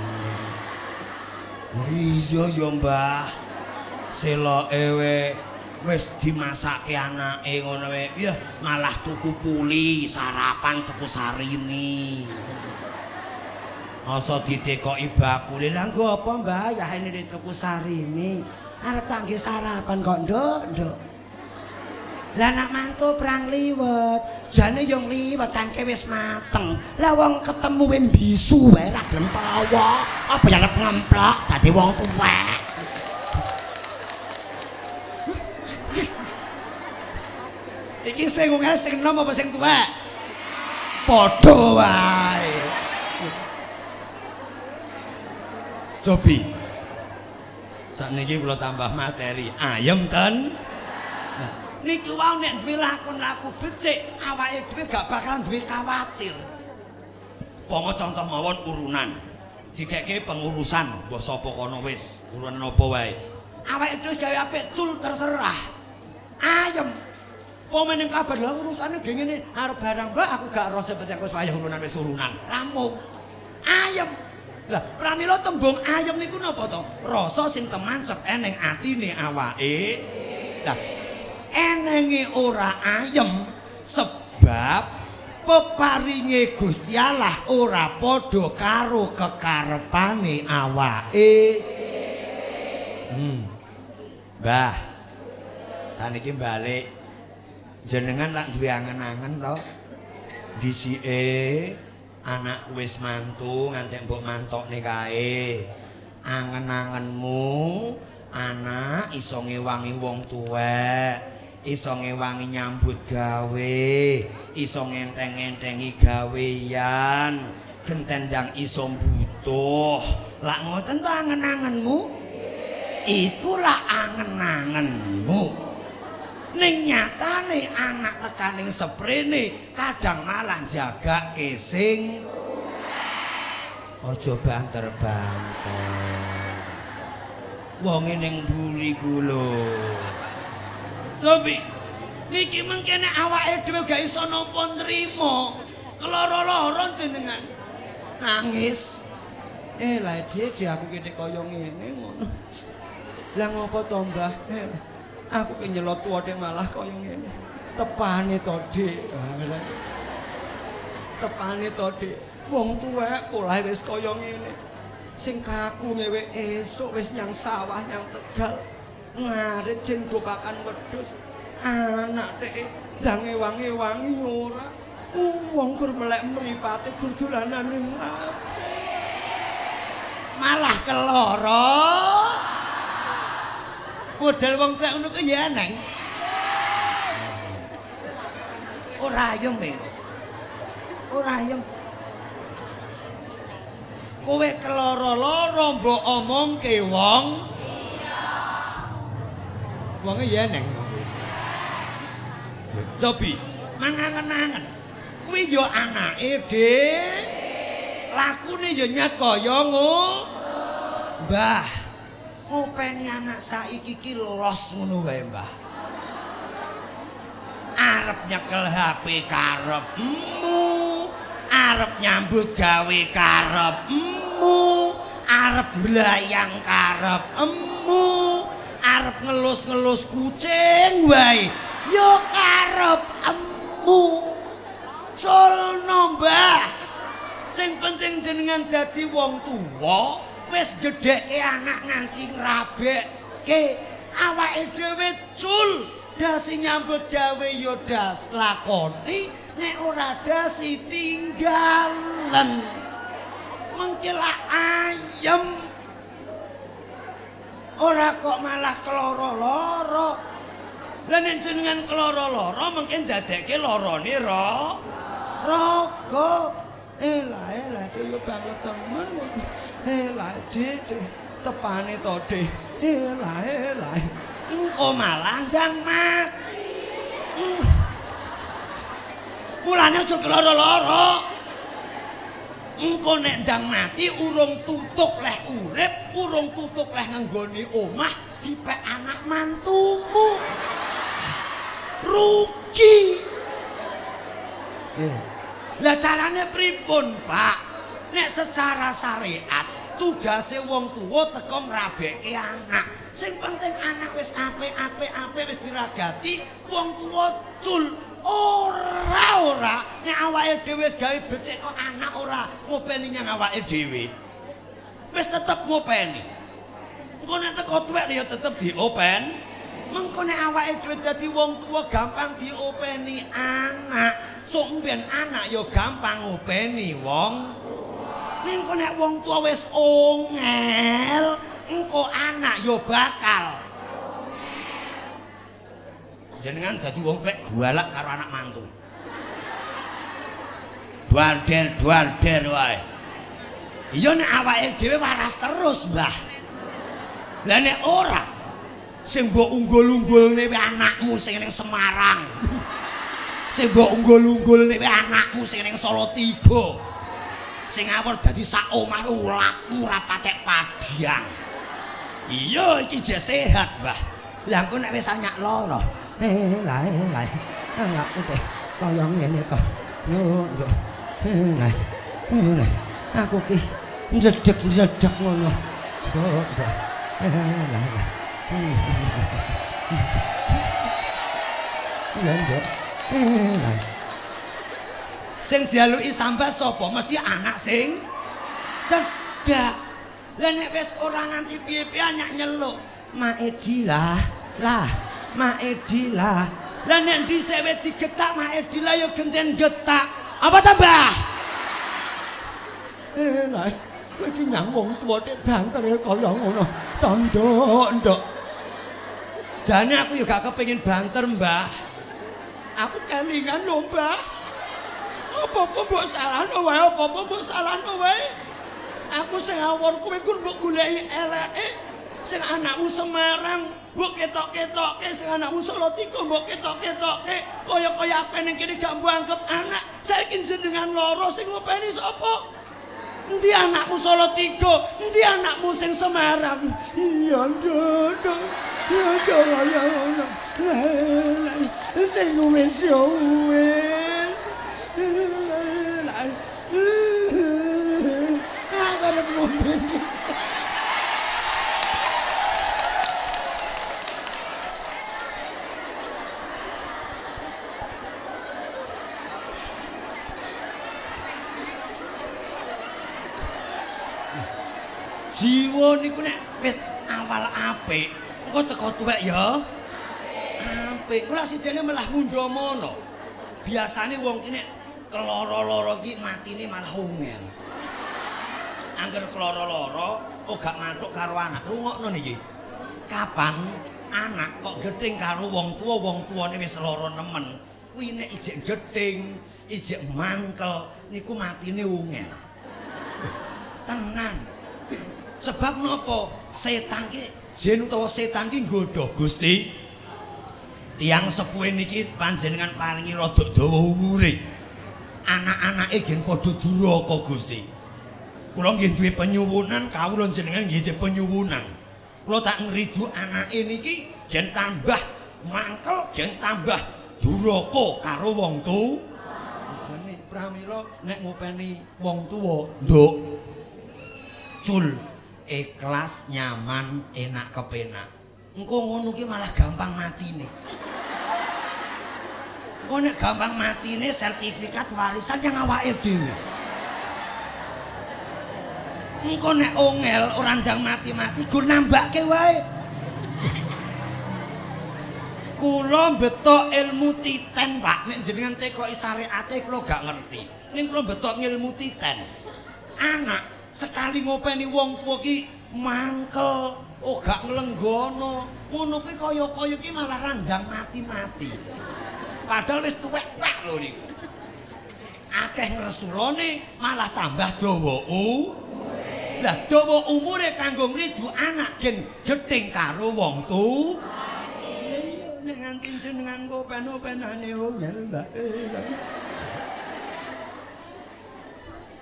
Iya ya Mbah. Seloke we wis dimasake anake ngono wae. Ya malah tuku puli, sarapan tuku sarimi. Asa ditekoki bakule. Lah nggo apa Mbah? Ya ini tuku sarimi. Arep tak nggih sarapan kok, Nduk, Nduk. Lah nak mantu perang liwet, jane yo ngliwet tangke wis mateng. Lah wong ketemu wis bisu wae ra gelem tawa, apa ya arep ngemplok dadi wong tuwek. Iki sing ngel sing enom apa sing tuwek? Padha wae. Cobi. Sakniki kula tambah materi. Ayem ten. Nah, niki wau nek duwe lakon laku becik, awake dhewe gak bakalan duwe khawatir. Pomo contoh mawon urunan. Dikeke pengurusan, mbah sapa kono wis, urunan apa wae. Awake dhewe gawe apik cul terserah. Ayem. Pomo ning kabar lha urusane ge ngene, arep barang mbak aku gak ero sepenting wis wayah urunan wis urunan. Rampung. Ayem. Lah pramila tembung ayem niku napa to? Rasa sing temancep eneng atine awake. Lah enenge ora ayem sebab peparinge Gusti Allah ora padha karo kekarepane awake. Mbah, saniki balik jenengan lak duwe angen-angen to. Dhisike anakku wis mantu ngantek mbok mantokne kae. Angen-angenmu anak iso ngewangi wong tuwek, iso ngewangi nyambut gawe, iso ngenteng-ngentengi gawean, genten ndang iso mbutuh. Lak ngoten to angen-angenmu? Itulah angen-angenmu. Ning nyatane anak tekaning seprene kadang malah jagake sing aja banter-banter. Wonge ning mburi ku lho. Tapi niki mengkene awake dhewe gak iso nampa nrimo. Keloro-loro jenengan. Nangis. Lah Dede aku kene kaya ngene ngono. Lah ngopo to, Mbah? Aku ki nyelot tuwa dek malah kaya ngene. Tepane to, Dik. Tepane to, Dik. Wong tuwek polahe wis kaya ngene. Sing kaku ngewe esuk wis nyang sawah nyang Tegal. Ngarit den gopakan wedhus. Anak dhek ndang ewangi-wangi ora. Wong gur melek mripate gur dolanan HP. Malah keloro. Model wong tuwek ngono kuwi ya eneng. Ora ayem e. Ora ayem. Kowe keloro-loro mbok omongke wong. Iya. Wonge ya eneng kuwi. Cobi mangangen-angen. Kuwi ya anake, Dik. Lakune ya nyat kaya ngono. Mbah, ngopeni anak saiki ki los ngono wae, Mbah. Arep nyekel HP karepmu, arep nyambut gawe karepmu, arep mblayang karepmu, arep ngelus-ngelus kucing wae ya karepmu. Culno, Mbah. Sing penting jenengan dadi wong tuwa wis gedhekke anak nganti ngrabekke awake dhewe cul. Dasi nyambut gawe ya das lakoni, nek ora dasi tinggalen. Mengkelak ayem. Ora kok malah keloro-loro. Lah nek jenengan keloro-loro mungkin dadekke lorone raga. Elah elah yo banget temen. Elah Dik, tepane to Dik. Elah elah. Engko malah ndang mati. Mulane aja keloro-loro. Engko nek ndang mati urung tutuk leh urip, urung tutuk leh ngenggoni omah dipek anak mantumu. Rugi. Lah carane pripun, Pak? Nek secara syariat tugase wong tuwa teko ngrabekke anak. Sing penting anak wis apik-apik-apik wis diragati, wong tuwa cul. Ora nek awake dhewe wis gawe becik kok anak ora ngopeni nyang awake dhewe. Wis tetep ngopeni. Engko nek teko tuwek ya tetep diopen. Mengko nek awake dhewe dadi wong tuwa gampang diopeni anak. Sok mben anak ya gampang ngopeni wong. Engko nek wong tuwa wis ongel, engko anak ya bakal. Jenengan dadi wong tuwek galak karo anak mantu. Dualder-dualder wae. Iya nek awake dhewe waras terus, Mbah. Lah nek ora sing mbok unggul-unggulne anakmu sing ning Semarang. Sing mbok unggul-unggulne anakmu sing ning Solo 3. Sing awur dadi sak omah ulatmu ora patek padhang. Iya iki jek sehat, Mbah. Lah engko nek wis anyak lara. Lah lah. Anakku teh kaya ngene to. Yo, nduk. Lah. Lah. Aku ki ndredeg-ndredeg ngono. Nduk, nduk. Lah lah. Iya, nduk. Lah. Sing dialuki sambas sapa? Mesti anak sing cedhak. Lah nek wis ora nganti piye-piye anak nyeluk, Mak Edi lah, lah, Mak Edi lah. Lah nek dhisik wis digetak Mak Edi lah ya genten getak. Apa ta, Mbah? Lah, kowe iki nyang wong tuwa tek banter kaya ngono. Tanduk, nduk. Jane aku ya gak kepengin banter, Mbah. Aku kelingan lho, Mbah. Apa-apa mbok salahno wae, apa-apa mbok salahno wae. Aku sing awor kowe ku mbok goleki eleke. Sing anakmu Semarang mbok ketok-ketokke, sing anakmu Solo 3 mbok ketok-ketokke. Kaya-kaya aku ning kene gak mbok anggap anak. Saiki jenengan loro sing ngopeni sapa? Endi anakmu Solo 3? Endi anakmu sing Semarang? Iya, nduk. Ya kaya ngono. Sing wis yo wis. Arep ngombe. Jiwa niku nek wis awal apik, engko teko tuwek ya. Apik. Kula sidene malah mundha mono. Biasane wong ki nek Keloro-loro iki matine malah ungel. Angger keloro-loro oh gak mantuk karo anak. Rungokno niki. Kapan anak kok gething karo wong tuwa, wong tuwane wis lara nemen. Kuwi nek ijek gething, ijek mangkel niku matine ungel. Tenan. Sebab napa? Setan ki jin utawa setan ki nggodha Gusti. Tiyang sepuhe niki panjenengan paringi rada dawa umure. Anak-anake gen padha duraka Gusti. Kula nggih duwe penyuwunan, kawula jenengan nggih duwe penyuwunan. Kula tak ngridu anake niki gen tambah mangkel, gen tambah duraka karo wong tuwa. Pramila nek ngopeni wong tuwa, nduk, cul, ikhlas, nyaman, enak kepenak. Engko ngono ki malah gampang matine. Engko nek gampang matine sertifikat warisan yang awake dhewe. Engko nek ongel ora ndang mati-mati gur nambake wae. Kula betok ilmu titen, Pak. Nek jenengan tekoki syariate kula gak ngerti. Ning kula betok ilmu titen. Anak sekali ngopeni wong tuwa ki mangkel, oh gak nglenggono. Ngono kuwi kaya-kaya ki malah randang mati-mati. Padahal wis tuwek-tuwek lho niku. Akeh ngresulane malah tambah dawa umure. Lah dawa umure kanggo ngridu anak gen gething karo wong tuwa. Nek nganti jenengan open-openane ongel, Mbak.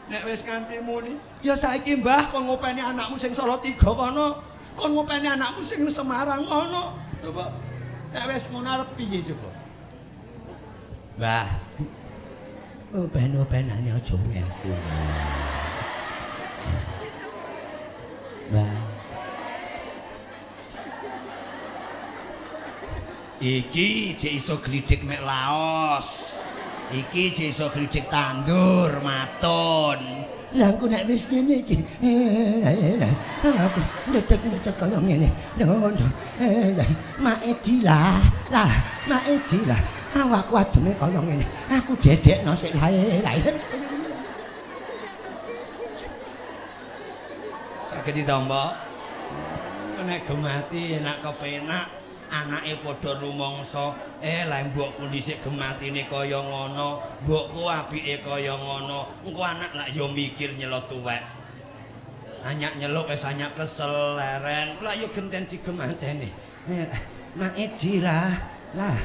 Nek wis nganti muni, ya saiki Mbah kon ngopeni anakmu sing Salatiga kono, kon ngopeni anakmu sing Semarang kono. Coba. Nek wis ngono arep piye coba? Mbah. Open-openane aja ongel-ongel. Mbah. Iki jek iso glidhik mek laos. Iki jek iso glidhik tandur maton. Lah engko nek wis ngene iki, aku ndedek-ndedek kaya ngene. Mak Edi lah, lah Mak Edi lah. Awakku ademe kaya ngene. Aku dedekno sik lae lae. Saged ditampa. Nek gemati enak kepenak. Anake padha rumangsa, lah mbokku dhisik gematine kaya ngono, mbokku apike kaya ngono. Engko anak lak ya mikir nyelot tuwek. Anyak nyeluk wis anyak kesel leren. Lak ya genten digemateni. Mak Edi lah, lah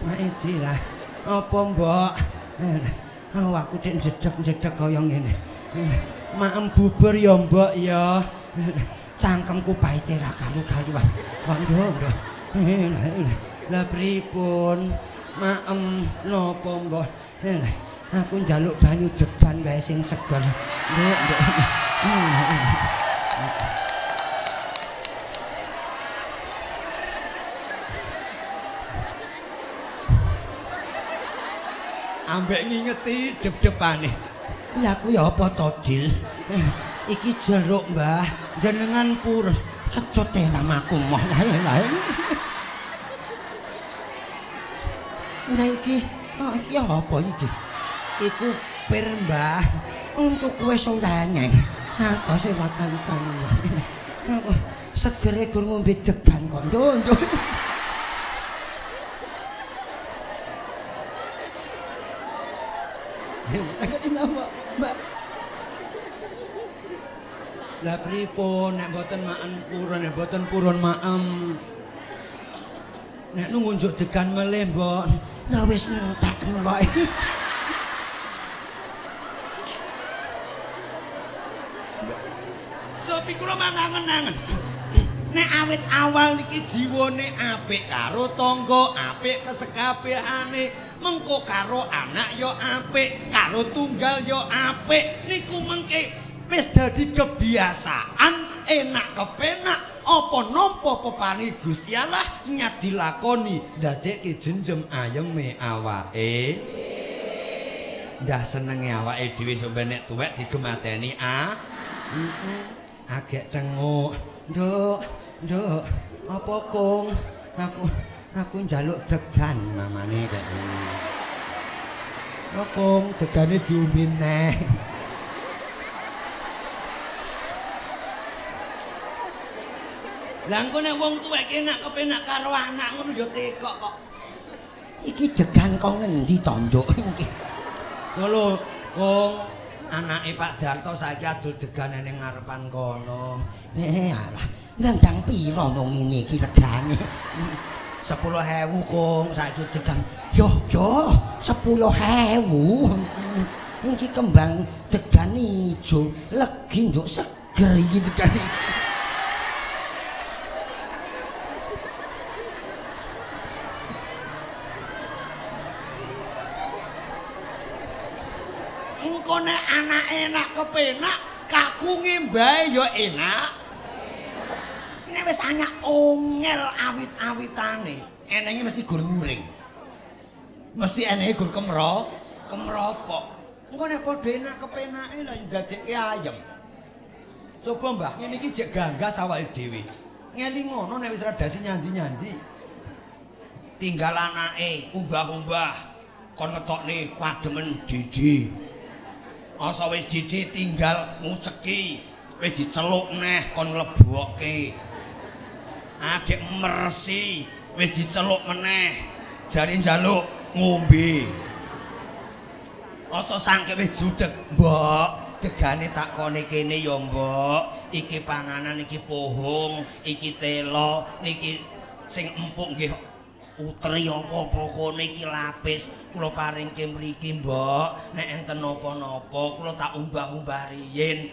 Mak Edi lah. Apa mbok? Awakku dik ndedek-ndedek kaya ngene. Maem bubur ya mbok ya. Cangkemku paite ra kalu-kaluan. Kok nduk. Lah pripun? Maem napa mbok? Aku njaluk banyu degan wae sing seger. Nduk, nduk. Ambek ngingeti dep-depane. Lah kuwi apa to, Dil? Iki jeruk, Mbah. Jenengan purun. Kecut ramaku moh. Lah iki, oh iki apa iki? Iku pir, Mbah. Untuk kowe solanyeng. Aku sing kalu-kaluan. Aku segere gur ngombe degan kok. Nduk, nduk. Saged napa, Mbak? Lah pripun nek mboten maem purun, nek mboten purun maem. Nek ngunjuk degan melih, Mbok. Lah wis entek kok. Cobi kula mangangen-angen. Nek awit awal niki jiwane apik karo tangga, apik kesekabehane, mengko karo anak ya apik, karo tunggal ya apik, niku mengke wis dadi kebiasaan, enak kepenak, apa nampa pepani Gusti Allah nyat dilakoni, ndadekke jenjem ayeme awake. Ndah senenge awake dhewe sampe nek tuwek digemateni ah. Agek tenguk. Nduk, nduk, apa kung? Aku njaluk degan mamane kek. Kong degane diombe neh. Lah engko nek wong tuwek ki enak kepenak karo anak ngono ya tekok kok. Iki degan kok ngendi to, Nduk iki? Lho, Kong, anake Pak Darto saiki adol degane ning ngarepan kono. Alah, ndang pira wong ngene iki regane? 10.000, Kong, saiki degan. Yo yo, 10.000. Iki kembang degan ijo, legi nduk seger iki degane. Engko nek anake enak kepenak, kakunge mbae ya enak. Nek wis anyak ongel awit-awitane, enenge mesti gur nguring. Mesti enenge gur kemropok. Engko nek padha enak kepenake lha dadekke ayem. Coba Mbah, ngene iki jek ganggas awake dhewe. Ngeli ngono nek wis redasi nyandi-nyandi. Tinggal anake umbah-umbah kon ngetokne kademen didi. Asa wis didi tinggal nguceki, wis diceluk neh kon nglebokke. Agek mersi wis diceluk meneh, jare njaluk ngombe. Asa sangke wis judeg, Mbok, degane takone kene ya, Mbok. Iki panganan iki pohong, iki telo, niki sing empuk nggih utri apa-apa kono iki lapis kula paringke mriki, Mbok. Nek enten napa-napa kula tak umbah-umbah riyin,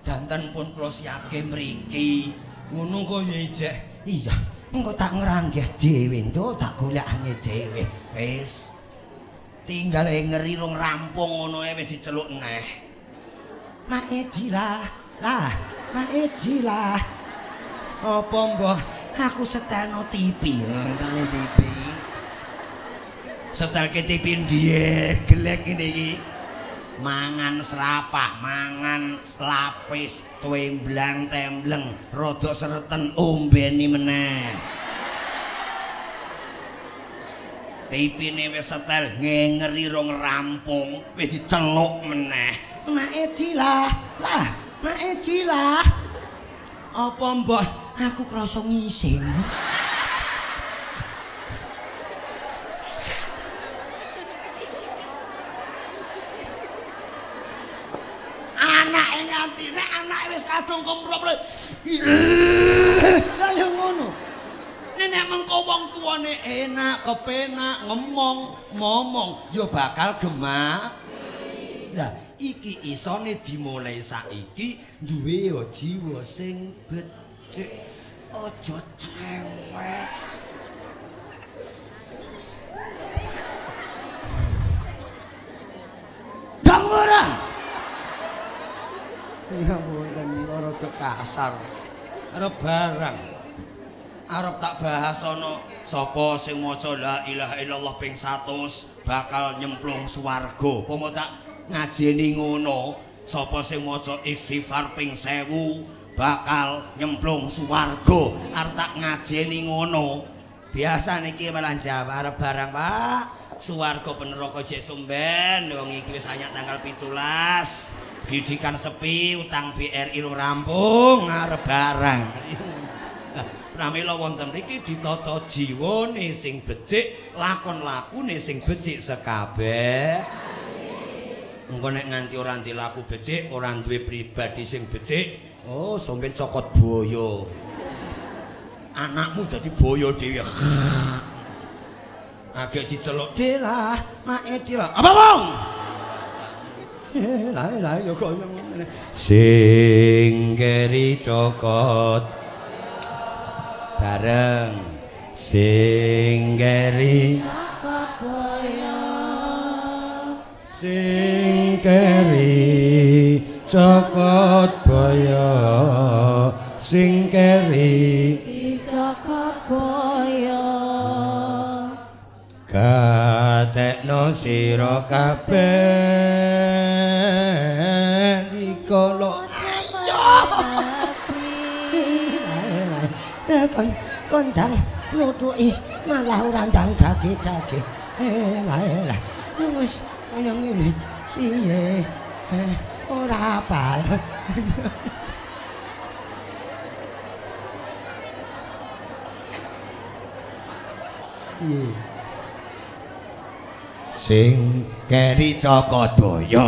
danten pun kula siapke mriki. Ngono kok ya ijek. Iya, engko tak ngranggeh dhewe, Nduk, tak golekane dhewe. Wis. Tinggal ngeri rong rampung ngono ae wis diceluk neh. Mak Edilah, lah, Mak Edilah. Apa, Mbah? Aku setelno TV, ngene TV. Setelke TV ndiye gelek ngene iki. Mangan serapah, mangan lapis, twemblang tembleng, rodok sereten ombeni meneh. TV-ne wis setel ngengeri rong rampung, wis diceluk meneh. Mak Edilah, lah, Mak Edilah. Apa, Mbah? Aku krasa ngising. Anake nganti nek anake wis kadung kemrop lho. Lah ya ngono. Nek mengko wong tuane enak, kepenak, ngemong, momong, ya bakal gemah. Lah iki isone dimulai saiki duwe ya jiwa sing becik. Aja cerewet. Dong ora. Ngapunten rada kasar. Arep barang. Arep tak bahas ana sapa sing maca la ilaha illallah ping 100 bakal nyemplung swarga. Apa tak ngajeni ngono, sapa sing maca istighfar ping 1000 bakal nyemplung swarga. Arep tak ngajeni ngono. Biasa niki malah jawab arep barang, Pak. Swarga peneraka jek sumben, wong iki wis anyak tanggal 17. Didikan sepi, utang BRI rung rampung, arep barang. Lah, pramila wonten mriki ditata jiwane sing becik, lakon lakune sing becik sekabeh. Engko nek nganti ora dilaku becik, ora duwe pribadi sing becik, oh sampeyan cokot boyo. Anakmu dadi boyo dhewe. Agek diceluk, "Dilah, Mak Edilah." Apa, Wong? Lah lah ya kaya ngene. Sing keri cokot bareng sing keri cokot boyo, sing keri cokot boyo, sing keri dicokot boyo. Gatekno sira kabeh rikala. Ayo. Kon kondang nutuki malah ora ndang gage-gage. Lah lah. Wis Kaya ngene. Piye? Ora hafal. Piye? Sing keri Cakadaya.